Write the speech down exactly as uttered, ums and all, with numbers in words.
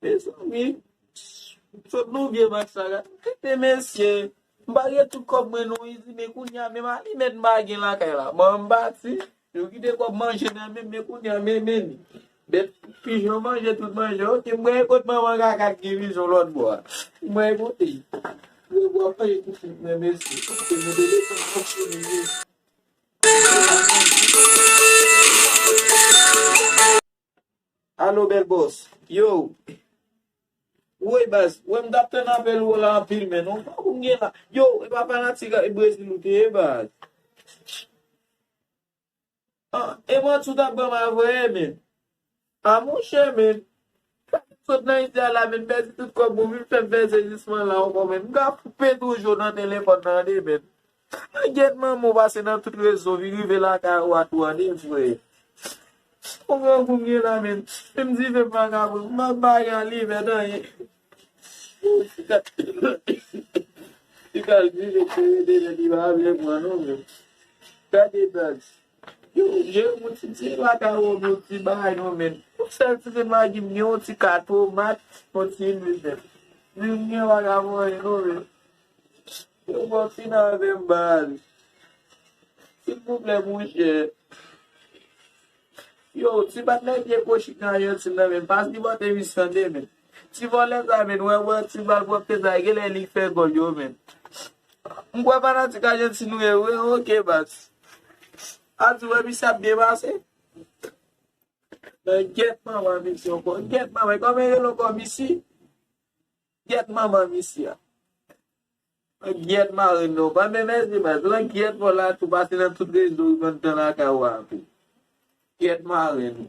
Mezanmi, sot nou vye match la, gade mesye. M pa gen tout kòb mwen non, Izi, men kounye a menm alimèt m pa gen lakay la. Mwen m pati, yo kite kòb manje nan men m, men kounye a men men li. Bèt pijon manje tout manje. Oke, m prale kot manman kaka ki gen pijon lòt bò a. M prale kote. Yo bò manje tout men mesye. Oke, mwen te desann nan chini. Alo, bèl bòs. Yo. Woy, baz. Wè, m t ap tann apèl ou la anpil, men. Non, pa pou m gen la. Yo, e pa fanatik Brezil ou te ye, baz. Ah, e manti w t ap ban m a vre, men. A monchè, men. Sot nan India la, men, pèdi tout kòb ou vin fè m fè sezisman la ankò, men. M ka koupe toujou nan telefòn nan, de, men. Gyèt manman w pase nan tout rezo, vin rive lakay ou a tou, an de, frè. Ou gen pou m gen la, men. Menm dife m pa ka pran. M ap bay an li, men, anyen. Ti kal dife, ti rete, men, li pa vle pran, non, men. Gade, baz. Yo, je, yon ti, ti lakay ou, yon ti bagay, non, men. Yon sèl ti se magi, m gen yon ti ka tomat, yon ti lwil, men. Li gen bagay mwen, non, men. Yo, bon, fin avè m, baz. Silvouplè, monchè. Yo, ti patnè pye kochik nan Ajantin nan, men. Pa sipòte misye, tande, men. Ti vòlè sa, men. Wè, wè, ti malpwòpte sa, genlè li fè gòl yo, men. M kwè fanatik Ajantin ou ye, wi, oke, baz. A di, wè, misye ap byen pase. Men gyèt manman misye ankò. Gyèt manman, kòman e rele ankò misye? Gyèt manman misye a. Gyèt marenn nou. Pa menm mèsi, baz. Lan gyèt vòlè tou pase nan tout rezo, ou konn tan lakay ou a tou. Gyèt marenn.